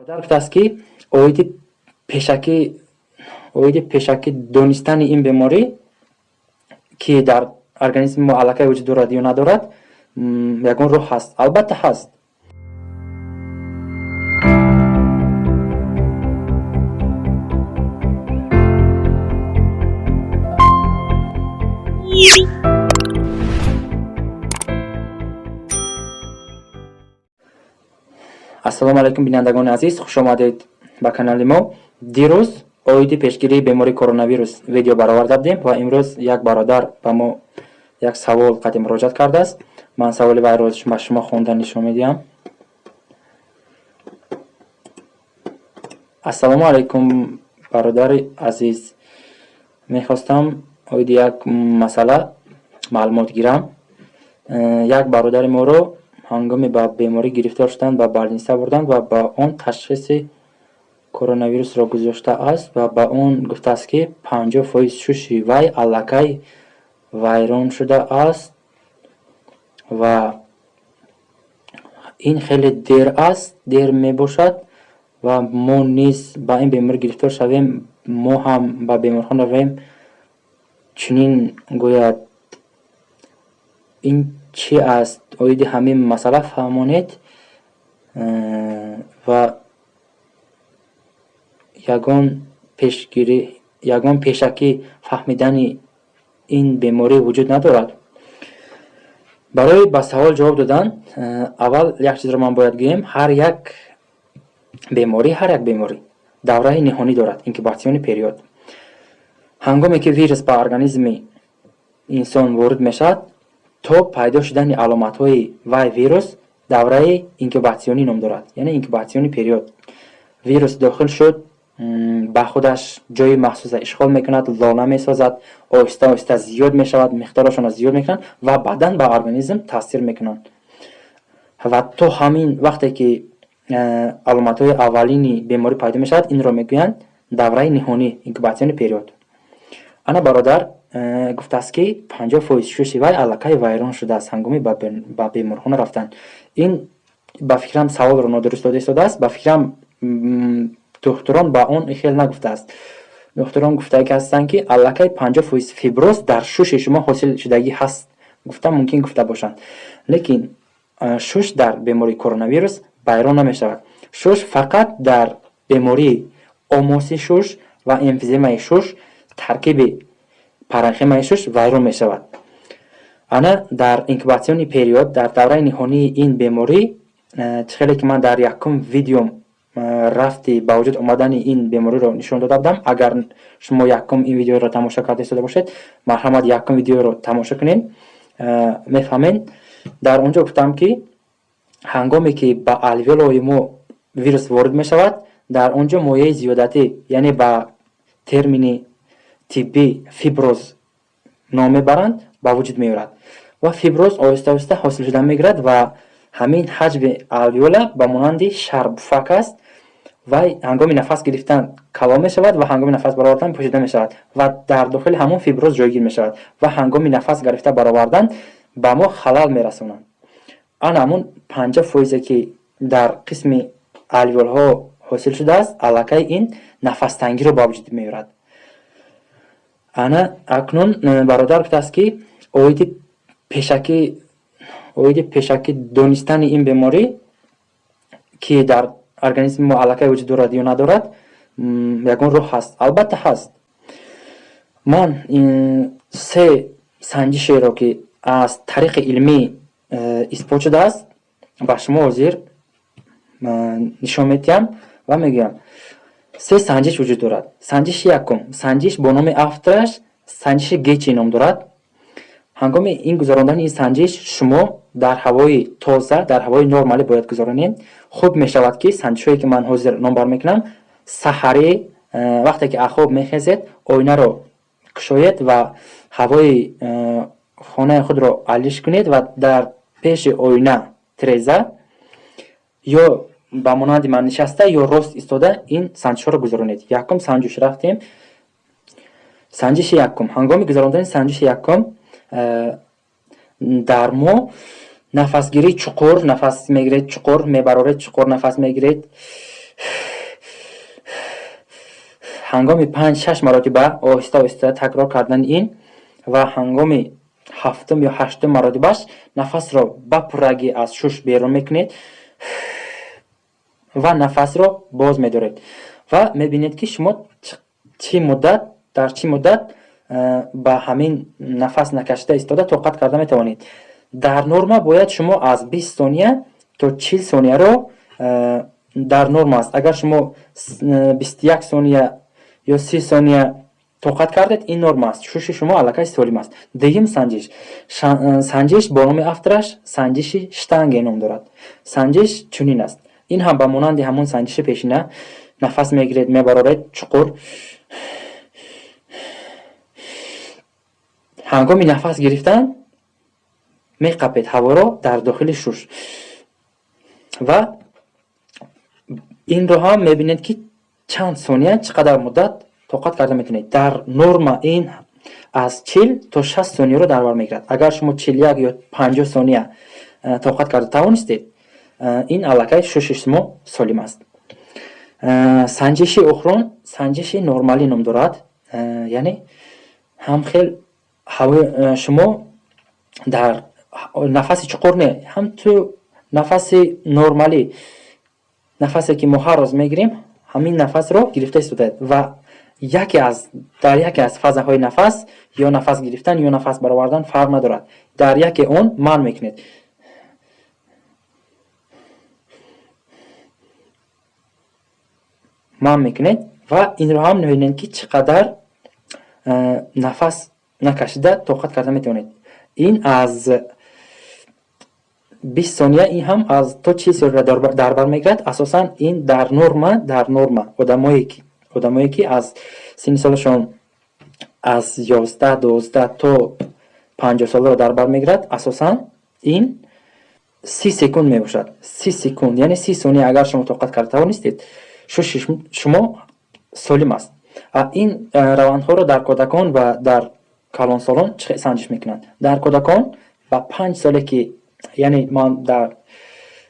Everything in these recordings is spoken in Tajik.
Бародар гуфтааст, ки оиди пешакӣ донистани ин беморӣ, ки дар организми мо аллакай вуҷуд дорад ё надорад, ягон роҳ ҳаст? Албатта, ҳаст. Ассалому алайкум, бинандагони азиз, хушомадед ба канали мо. Дирӯз оиди пешгирии бемории коронавирус видео бароварда будем ва имрӯз як бародар ба мо як савол қадим муроҷиат кардааст. Ман саволи вайро ба шумо хонда нишон медиҳам. Ассалому алайкум, бародари азиз, мехостам оиди як масъала маълумот гирам. Як бародари моро ҳангоми ба беморӣ гирифтор шудан ба больница бурданд ва ба он ташхиси коронавирусро гузоштааст ва ба он гуфтааст, ки 50% шуши вай аллакай вайрон шудааст ва ин хеле дер аст, дер мебошад ва мо низ ба ин беморӣ гирифтор шавем, мо ҳам ба беморхона равем, чунин гӯяд. Ин чӣ аст? Оиди ҳамин масъала фаҳмонед ва ягон пешгирӣ, ягон пешакӣ фаҳмидани ин беморӣ вуҷуд надорад? Барои ба савол ҷавоб додан аввал як чизро ман бояд гӯем: ҳар як беморӣ давраи ниҳонӣ дорад, инкубационный период. Ҳангоме ки вирус ба организми инсон ворид мешавад, то пайдо шудани аломатҳои вай вирус давраи инкубатсионӣ ном дорад, яъне инкубационный период. Вирус дохил шуд, ба худаш ҷои махсуса ишғол мекунад, лона месозад, оҳиста оҳиста зиёд мешавад, миқдорашонро зиёд мекунанд ва баъдан ба организм таъсир мекунанд. Ва то ҳамин вақте ки аломатҳои аввалини беморӣ пайдо мешавад, инро мегӯянд давраи ниҳонӣ, инкубационный период. Ана бародар гуфтааст, ки 50% шуши вай аллакай вайрон шудааст ҳангоми ба беморхона рафтан. Ин, ба фикрам, саволро нодуруст дода истодааст. Ба фикрам, духтурон ба он хел нагуфтааст. Духтурон гуфтаги ҳастанд, ки аллакай 50% фиброз дар шуши шумо ҳосил шудагӣ ҳаст гуфта мумкин гуфта бошанд. Лекин шуш дар бемории коронавирус вайрон намешавад. Шуш фақат дар бемории омоси шуш ва эмфиземаи шуш, таркиби паренхимаи шуш вайрон мешавад. Ана дар инкубационный период, дар давраи ниҳонии ин беморӣ, чӣ хеле ки ман дар якум видеом рафти ба вуҷуд омадани ин бемориро нишон дода будам, агар шумо якум ин видеоро тамошо карда истода бошед, марҳамат, якум видеоро тамошо кунед, мефаҳмед. Дар он ҷо гуфтам, ки ҳангоме ки ба алвеолаи мо вирус ворид мешавад, дар он ҷо моеи зиёдатӣ, яъне ба термини тиббӣ фиброз ном мебаранд, ба вуҷуд меорад ва фиброз оҳиста оҳиста ҳосил шуда мегирад ва ҳамин ҳаҷми алвеола ба монанди шарбуфак аст ва ҳангоми нафас гирифтан калон мешавад ва ҳангоми нафас баровардан пӯшида мешавад ва дар дохили ҳамон фиброз ҷойгир мешавад ва ҳангоми нафас гирифта баровардан ба мо халал мерасонанд. Ана ҳамон 50 фоизе, ки дар қисми алвеолҳо ҳосил шудааст, аллакай ин нафастангиро ба вуҷуд меорад. Ана акнун бародар гуфтааст, ки оиди пешакӣ донистани ин беморӣ, ки дар организми мо аллакай вуҷуд дорад ё надорад, ягон роҳ ҳаст? Албатта, ҳаст. Ман се санҷишеро, ки аз тариқи илмӣ исбот шудааст, ба шумо ҳозир нишон медиҳам ва мегӯям. Се санҷиш вуҷуд дорад. Санҷиши якум, санҷиш бо номи автораш санҷиши Гечи ном дорад. Ҳангоми ин гузарондани ин санҷиш шумо дар ҳавои тоза, дар ҳавои нормалӣ бояд гузаронед. Хуб мешавад, ки санҷишҳое, ки ман ҳозир номбар мекунам, саҳарӣ, вақте ки аз хоб мехезед, оинаро кушоед ва ҳавои хонаи худро алиш кунед ва дар пеши оина, тиреза, ё ба монанди ман нишаста ё рост истода ин санҷишҳоро гузаронед. Якум санҷиш рафтем. Санҷиши якум. Ҳангоми гузарондани санҷиши якум дар мо нафасгирии чуқур, нафас мегиред чуқур, мебароред чуқур, нафас мегиред. Ҳангоми 5-6 маротиба оҳиста оҳиста такрор кардани ин ва ҳангоми ҳафтум ё ҳаштум маротибаш нафасро ба пуррагӣ аз шуш берун мекунед ва нафасро боз медоред ва мебинед, ки шумо чӣ муддат, дар чӣ муддат ба ҳамин нафас накашида истода тоқат карда метавонед. Дар норма бояд шумо аз 20 сония то 40 сонияро дар норма аст. Агар шумо 21 сония ё 30 сония тоқат кардед, ин норма аст, шуши шумо аллакай солим аст. Дуюм санҷиш, санҷиш бо номи автораш санҷиши Штанге ном дорад. Санҷиш чунин аст: ин ҳам ба монанди ҳамон санҷиши пешина, нафас мегиред, мебароред чуқур. Ҳангоми нафас гирифтан меқапед ҳаворо дар дохили шуш ва инро ҳам мебинед, ки чанд сония, чӣ қадар муддат тоқат карда метавонед. Дар норма ин аз 40 то 60 сонияро дар бар мегирад. Агар шумо 41 ё 50 сония тоқат карда тавонистед, ин аллакай шуши шумо солим аст. Санҷиши охирон санҷиши нормалӣ ном дорад, яъне ҳам хел шумо дар нафаси чуқур не, ҳам ту нафаси нормалӣ, нафасе ки мо ҳар рӯз мегирем, ҳамин нафасро гирифта истодаед ва яке аз дар яке аз фазаҳои нафас, ё нафас гирифтан, ё нафас баровардан, фарқ надорад, дар яке он манъ мекунед, манъ мекунед ва инро ҳам мебинед, ки чӣ қадар нафас накашида тоқат карда метавонед. Ин аз 20 сония, ин ҳам аз то 40 сонияро дар бар мегирад. Асосан ин дар норма одамое ки аз синни солашон аз 11, 12 то 50 соларо дар бар мегирад, асосан ин 30 секунд мебошад. 30 секунд, яъне 30 сония агар шумо тоқат карда тавонистед, шуши шумо солим аст. Ин равандҳоро дар кӯдакон ва дар калонсолон чӣ хел санҷиш мекунанд? Дар кӯдакон ба 5 соле ки, яъне ман дар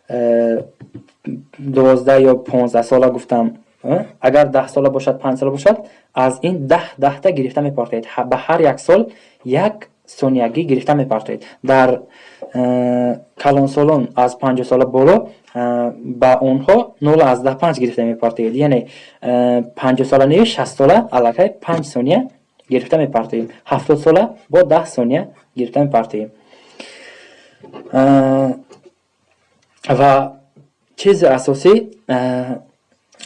12 ё 15 сола гуфтам, агар 10 сола бошад, 5 сола бошад, аз ин 10 10та гирифта мепартоед, ба ҳар як сол як сониягӣ гирифта мепартоед. Дар калонсолон аз 50 сола боло ба онҳо 0,5 гирифта мепартоед, яъне 50 сола не, 60 сола аллакай 5 сония гирифта мепартоем, 70 сола бо 10 сония гирифта мепартоем. Ва чизи асосӣ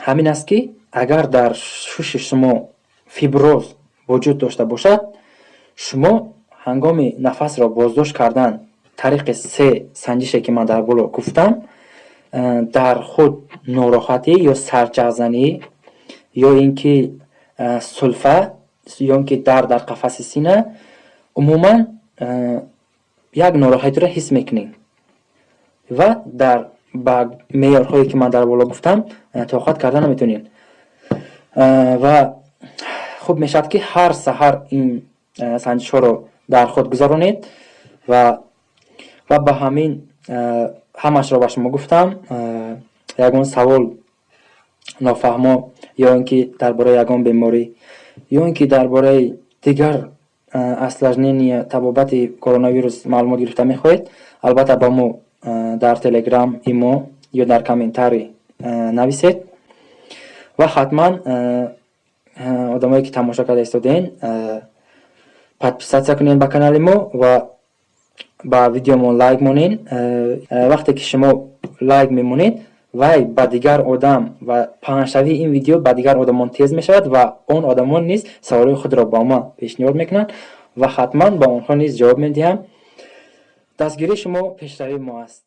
ҳамин аст, ки агар дар шуши шумо фиброз вуҷуд дошта бошад, шумо ҳангоми нафасро боздошт кардан тариқи се санҷише, ки ман дар боло гуфтам, дар худ нороҳатӣ ё сарчағзанӣ, ё ин ки сулфа, ё ин ки дард дар қафаси сина, умуман як нороҳатиро ҳис мекунед ва дар ба меъёрҳое, ки ман дар боло гуфтам, тоқат карда наметавонед. Ва хуб мешавад, ки ҳар саҳар ин санҷишҳоро дар худ гузаронед. Ва ба ҳамин ҳамашро ба шумо гуфтам. Ягон савол нофаҳмо, ё ин ки дар бораи ягон беморӣ, ё ин ки дар бораи дигар осложнения табобати коронавирус маълумот гирифта мехоҳед, албатта ба мо дар Телеграм, Имо ё дар комментарий нависед. Ва ҳатман одамое, ки тамошо карда истодаен, подписаться кунед ба канали мо ва ба видеомон лайк монед. Вақте ки шумо лайк мемонед, вай ба дигар одам ва паҳншавии ин видео ба дигар одамон тез мешавад ва он одамон низ саволҳои худро ба ма пешниҳод мекунанд ва ҳатман ба онҳо низ ҷавоб медиҳам. Дастгирии шумо пешравии мо аст.